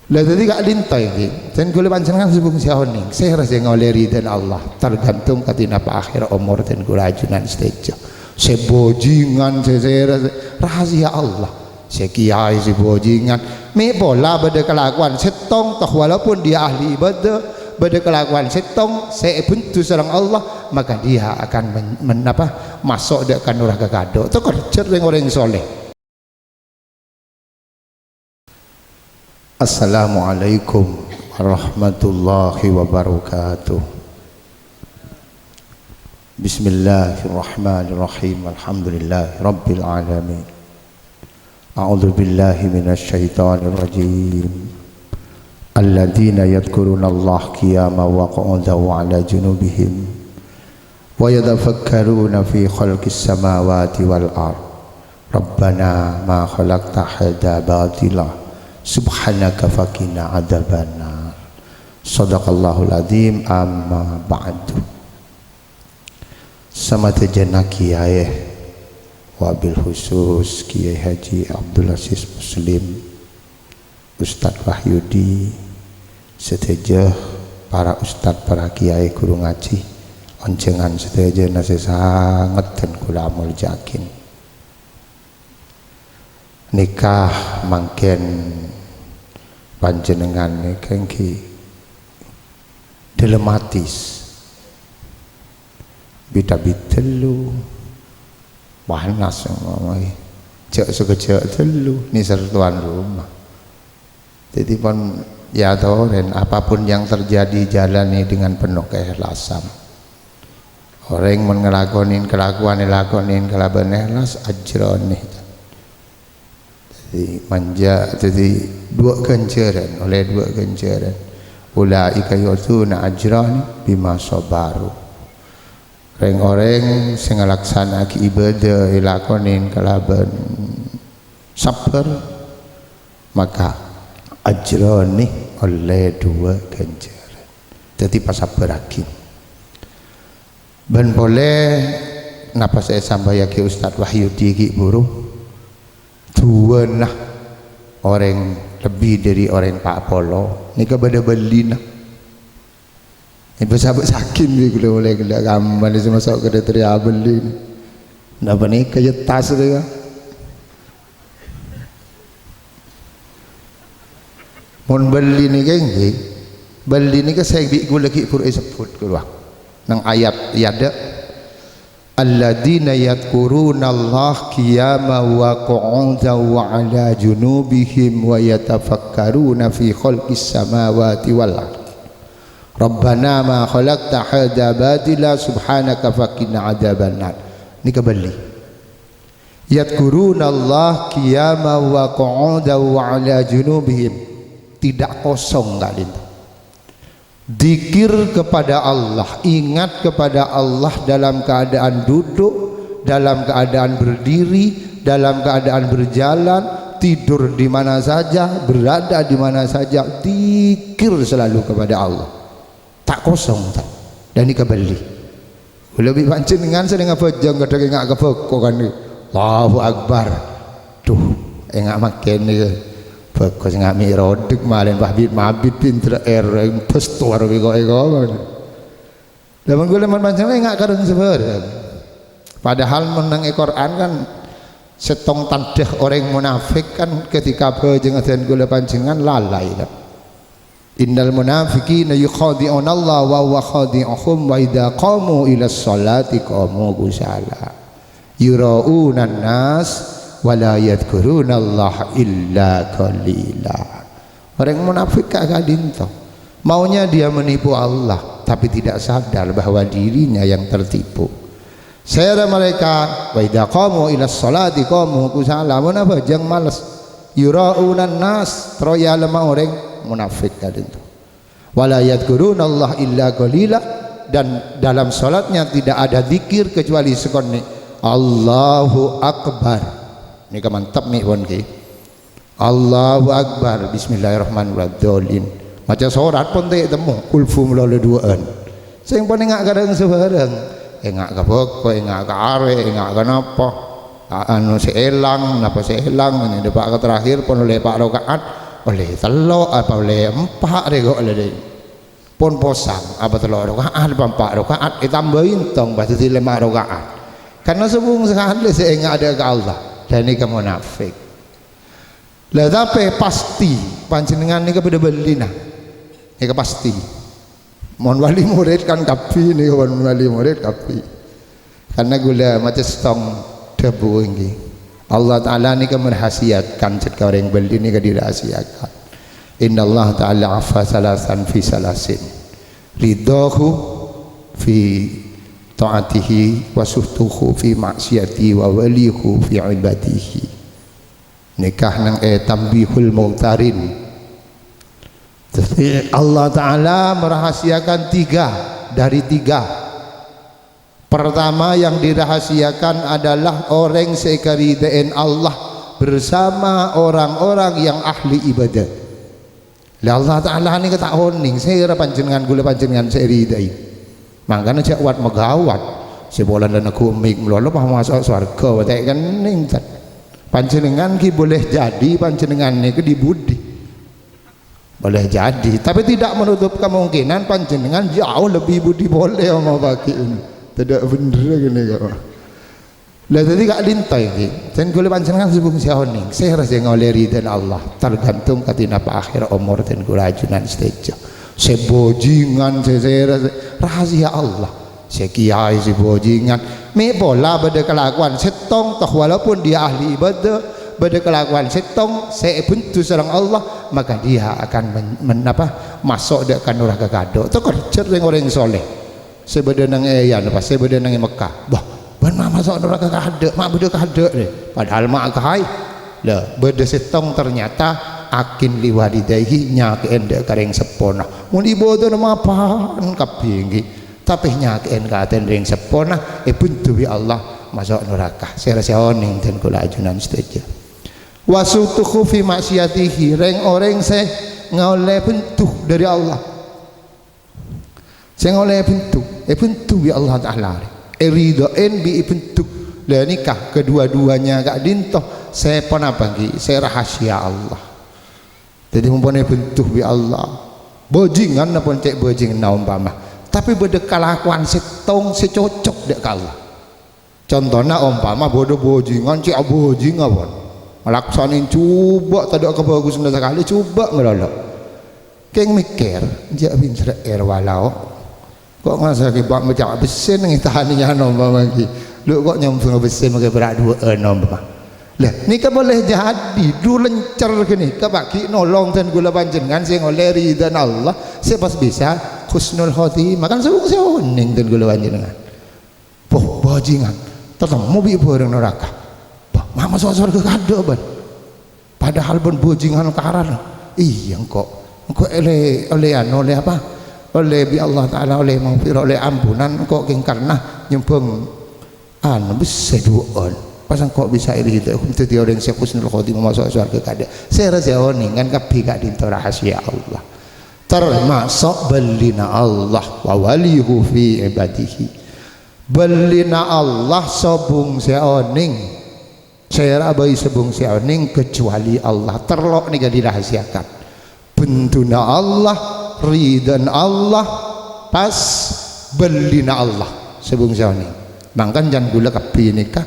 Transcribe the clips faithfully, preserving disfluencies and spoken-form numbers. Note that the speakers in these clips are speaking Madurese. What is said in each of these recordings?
Lah, dhâddhi ka'dinto iki, dân kaulâ panjhennengngan sobung sè onèng, sèra sè ngaollè ridhâna Allah, tergantung ka dinapa akhir omor dân kaulâ ajunan sadhâjâ. Sè bhâjingan, sè sèra, sè, rahasia Allah. Sè kèyaè, sè bhâjingan, mè' pola bâdâ kalakowan sèttong, toh walaupun dia ahli ibadah, bâdâ kalakowan sèttong sè èbhundu sareng Allah, maka dia akan men-, men-, apa, maso' dâ' ka naraka kado'. Toh kerja rèng-orèng soleh. Assalamualaikum warahmatullahi wabarakatuh. Bismillahirrahmanirrahim. Alhamdulillahirabbil alamin. A'udzu billahi minasy syaithanir rajim. Alladzina yadzkurunallaha qiyaman wa qu'udan wa 'ala junubihim wa yatafakkaruna fi khalqis samawati wal ard. Rabbana ma khalaqta hadza batila. Subhanaka faqina adzabannar. Shadaqallahul adzim, amma ba'du. Samadhâjâna kèyaè, wabil khusus Kèyaè Haji Abdul Aziz Muslim, Ustadz Wahyudi, sadhâjâ para ustadz, para kèyaè, ghuru ngajhi, onjhângan sadhâjâna sè sanget dân kaulâ amoljâ'aghin. Nèka mangkèn panjhennengngan nèka èngghi dilematis. Bit-abit tellu, panas, jhâ' sakejjhâ' tellu, nèser tuan rumah. Dhâddhi pon, ya, torè, apapun yang terjadi, jalani dengan penuh keikhlasan. Orèng mon ngalakonè kalakowan èlakonè kalabân èhlas, ajrone. Dhâddhi manja, dhâddhi duwâ' ghânjhârân, ollè duwâ' ghânjhârân. Ulaika yu'tuna ajrahum bima sabaru. Rèng-orèng sè ngalaksana'aghi ibadah èlakonè kalabân sabbhâr, maka ajrone ollè duwâ' ghânjhârân. Dhâddhi pasabbhârraghi. Bân polè napa sè èsampayyaghi Ustadz Wahyudi ghi' buru, duwâna orèng lebbi dhâri orèng pa' polo nèka bâdâ bellina. Èbâsa-bâsaghin bi' kaulâ polè ghellâ' kamma sè maso' ka dâtèr abelli. Napa nèka yettas nèka? Mon belli nèka èngghi, belli nèka sè bi' kaulâ ghi' buru èsebbhut kaulâ. Neng ayat è adâ', "Alladzina yadzkurunallaha qiyaman wa qu'udan wa 'ala junubihim wa yatafakkaruna fi khalqis samawati wal ardh. Rabbana ma khalaqta hadza batila subhanaka faqina adzabannar." Nèka belli. "Yadzkurunallaha qiyaman wa qu'udan wa 'ala junubihim." Tidak kosong ka'dinto. Dzikir kepada Allah, ingat kepada Allah dalam keadaan duduk, dalam keadaan berdiri, dalam keadaan berjalan, tidur di mana saja, berada di mana saja, dzikir selalu kepada Allah. Ta' kosong, ta'. Dhâddhi kabelli. Kaulâ bi' panjhennengngan sè ngabhâjâng kadhâng enga' ka bhâko kan. Allahu Akbar. Duh, enga' mangkèn nèka. Bhâko sè nga' mi' rodhek malèn, wah, bit-mabit pinter èrèng bes towar bi' ko-, eko. Lah, mon kaulâ mon panjhennengngan enga' karèng sabhârâng. Padahal mon neng è Qur'an kan sèttong tandhâ orèng munafik kan ketika bhâjâng adhân kaulâ panjhennengngan lalai kan. "Innal munafiqina yukhadi'unallaha wa huwa khadi'uhum wa idza qamu ila sholati qamu kusala. Yura'unan nas wa la yadzkurunallaha illa qalila." Orang munafik ka-, ka'dinto. Maunya dia menipu Allah, tapi tidak sadar bahwa dirinya yang tertipu. Sèra malaèkat, "Wa idza qamu ila sholati qamu kusala." Mon abhâjâng males. "Yura'unan nas," terro èalema orèng, munafik ka'dinto. "Wa la yadzkurunallaha illa qalila," dan dalam salatnya tidak ada zikir kecuali sakonè', "Allahu Akbar." Nèka mantep, mi' pon, ghi. "Allahu Akbar, Bismillahirrahmanirrahim." Maca sorat pon ta' temmo, kulhu malolo duwâ'ân. Sèng pon enga' karèng sabhârâng. Enga' ka bhâko, enga' ka arè', enga' ka napa. A-, anu sè èlang, napa sè èlang, ngènè dâpa' ka terakhir pon ollè pa' raka'at. Ollè tello' apa ollè empa' rè kok ollè, pon posang, apa tello' raka'at apa empa' raka'at, ètambâi èntong pas dhâddhi lèma' raka'at. Karna sobung sakalè sè enga' dâ' ka Allah. Lah nèka monafik. Lah tapè pastè panjhennengngan nèka bâdâ bellina. Nèka pastè. Mon wali murid kan kabbhi nèka, mon wali murid kabbhi. Karna ghulâ maca sèttong dhâbu ènggi. Allah Ta'ala nèka merahasiakan, cèt ka orèng belli nèka dirahasiakan. Innallaha ta'ala afa salasan fi salasin. Ridhahu fi ta'atihi wa sukhtuhu fi ma'siyatihi wa waliyuhu fi ibadihi. Nèka neng è Tanbihul Mughtarrin. Jadi Allah Ta'ala merahasiakan tiga dari tiga. Pertama yang dirahasiakan adalah orèng sè èkaridhâ'â Allah bersama orang-orang yang ahli ibadah. Lah Allah Ta'ala nèka ta' onèng, sèra panjhennengngan ghulâ panjhennengngan sè èridhâi. Mangkana jhâ' wat-maghâwat. Sè polana neggu' mik malolo pas maso' sowarghâ, ta' kennèng, tan. Panjhennengngan ghi' boleh jadi panjhennengngan nèka di-budi. Boleh jadi, tapi tidak menutup kemungkinan panjhennengngan jauh lebih budi polè, omong bâgi ini. Tidak bener ini kok. Lah, dhâddhi ka'dinto iki, dhân ghulâ panjhennengngan sobung sè onèng, sèra sè ngaollè ridhâna Allah, tergantung kadhi napa akhir omor dhân ghulâ ajunan sadhâjâ. Sè bhâjingan, sè sèra, sè rahasia Allah. Sè kiyaè sè bhâjingan. Mè' pola bâdâ kalakowan sèttong, toh walaupun dia ahli ibadah, bâdâ kalakowan sèttong sè èbendhu sareng Allah, maka dia akan men-, men-, apa, maso' dâ' ka naraka kaadâ'. Toh kerja rèng-orèng soleh. Sè bâdâ neng è Yaman, pas sè bâdâ neng è Mekkah. Bâh, bân ma' maso' naraka kaadâ', ma' bâdâ kaadâ' rè. Padahal ma' kaè. Lah, bâdâ sèttong ternyata aqqin li walidaihi, nyakè'è dâ' ka rèng seppona. Mon ibadana mapan kabbhi ènggi, tapè nyakè'è ka atèna rèng seppona, èbendhu bi' Allah maso' naraka. Sèra sè onèng dhân ghulâ ajunan sadhâjâ. Wa sukhtuhu fi ma'siyatihi, rèng-orèng sè ngaollè bendhu dâri Allah. Sè ngaollè bendhu, èbendhu bi' Allah Ta'ala. Èridhâ'â bi' èbendhu. Lah nèka kedua-duanya ka'dinto sè ponapa ènggi? Sè rahasia Allah. Dhâddhi mon pon èbendhu bi' Allah. Bhâjingan napa cè' bhâjinganna ompama. Tapè bâdâ kalakowan sèttong sè cocok dâ' ka Allah. Contona ompama bâdâ bhâjingan cè' abhâjinga, pon. Ngalaksanè jhubâ' tadâ' kabhâghusânna sakalè, jhubâ' malolo. Kèng mèkkèr, jhâ' bhindherrâ'â rowa lao. Kok ngarassa kèbâ' maca' bessè neng è tanèyan ompama ènggi. Lu kok nyambhung bessè makè pèra' duwâ'ân ompama. Lah, nèka boleh jadi, du lencer ghânèka, Pak, ghi' nolong dhân ghulâ panjhennengngan sè ngaollè ridhâna Allah, sè pas bisa husnul khotimah. Kan sobung sè onèng dhân ghulâ panjhennengngan. Bâh, bhâjingan. Tatemmo bi' bhârâng naraka. Bâh, ma' maso' sowarghâ kaadâ', bân. Padahal bân bhâjingan karan. Iyâ, engko'. Engko' ollè, ollè anu, ollè apa? Ollè bi' Allah Ta'ala, ollè maghfirah, ollè ampunan. Engko' kèng karna nyambhung anu, bessè duwâ'ân. Pas engko' bisa èridhâ'â, dhâddhi orèng sè husnul khotimah maso' sowarghâ kaadâ'. Sèra sè onèng, kan kabbhi ka'dinto rahasia Allah. Termasuk bellina Allah, wa waliyuhu fi ibadihi. Bellina Allah sobung sè onèng. Sèra bhâi sobung sè onèng kecuali Allah. Terro nèka dirahasiakan. Bendhuna Allah, ridhâna Allah, pas bellina Allah. Sobung sè onèng. Mangkana dhân ghulâ kabbhi nèka,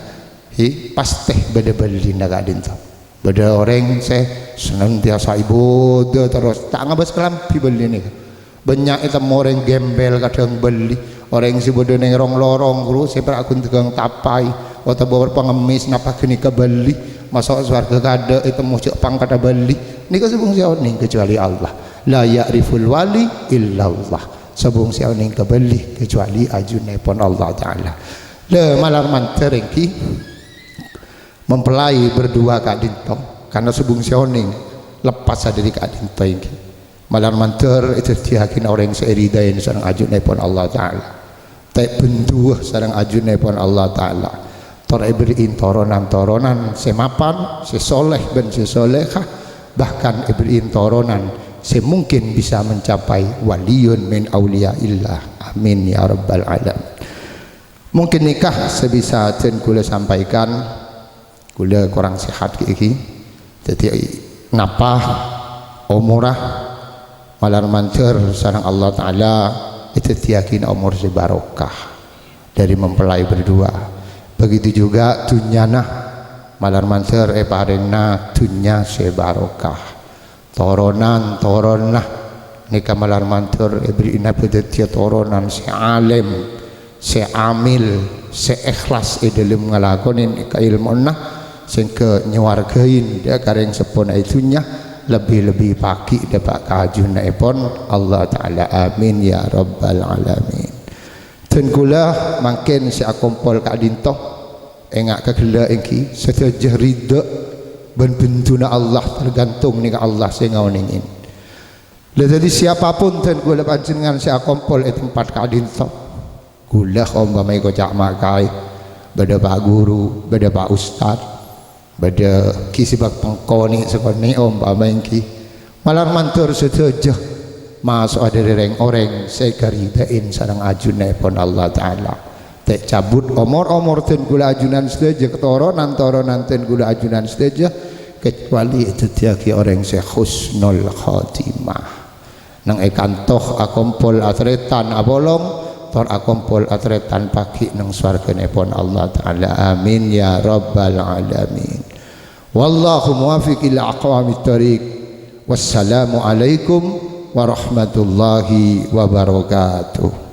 hi, pastè bâdâ bellina ka'dinto. Bâdâ orèng sè senantiasa ibadah terros, ta' ngabâs kalambhi bellina. Bânnya' ètemmo orèng gembel kadhâng belli, orèng sè bâdâ neng rong-lorong ghuru sè pèra' ghun dâgâng tapai, otabâ pangemmis napa ghânèka belli, maso' sowarghâ kaadâ' ètemmo jhâ' pangkaddhâ belli. Nèka sobung sè onèng kecuali Allah. La ya'riful wali illallah. Sobung sè onèng ka belli kecuali ajunèpon Allah Ta'ala. Lè, malar mandhâr ènggi. Mempelai berdua ka'dinto, karna sobung sè onèng lepas dhâri ka'dinto ènggi. Malar mandhâr èdhâddhiyâghin orèng sè èridhâi sareng ajunèpon Allah Ta'ala. Ta' èbendhuwâ sareng ajunèpon Allah Ta'ala. Tor èberri'in toronan-toronan sè mapan, sè soleh bân sè solehah, bahkan èberri'in toronan sè mungkin bisa mencapai waliyun min auliyaillah. Amin ya rabbal alamin. Mungkin nèka sè bisa dhân ghulâ sampaikan. Ghulâ korang sehat ghi' ghi. Dhâddhi, napa omorra malar mandhâr sareng Allah Ta'ala èdhâddhiyâghinah omor sè barokah dâri mempelai berdua. Begitu juga dhunnyana malar mandhâr èparèngana dhunnya sè barokah. Toronan-toronanna nèka malar mandhâr èbherri'na bâdâddhiyâ toronan sè alèm, sè amil, sè èhlas è dhâlem ngalakonè kaèlmowanna, sèngghâ nyawarghâi dâ' ka rèng seppona è dhunnya, lebbi-lebbi pagghi' dâpa' ka ajunan èpon Allah Ta'ala. Amin, ya Rabbal Alamin. Dân kaulâ mangkèn sè akompol ka'dinto, enga' kaghellâ' èngghi, sadhâjâ ridha bân benduna Allah, tergantung nèka Allah sè ngaonèngè. La, dhâddhi, siapapun dân kaulâ panjhennengngan sè akompol è tempat ka'dinto, kaulâ ompama èkoca' makaè, bâdâ Pak Guru, bâdâ Pak Ustad, bâdâ ghi' sè bâk pengkonè' sakonè' ompama èngghi. Malar mandhâr sadhâjâ maso'a dâri rèng-orèng sè èkaridhâi sareng ajunan èpon Allah Ta'ala. Ta' cabut omor-omor dân kaulâ ajunan sadhâjâ, katoronan-toronan dân kaulâ ajunan sadhâjâ, kecuali èdhâddhiyâghi orèng sè husnul khotimah. Neng è kanto akompol atarètan apolong, tor akompol atarètan pagghi' neng sowarghânèpon Allah Ta'ala. Amin, ya Rabbal Alamin. Wallahu muwaffiq ila aqwamit thariq. Wassalamualaikum warahmatullahi wabarakatuh.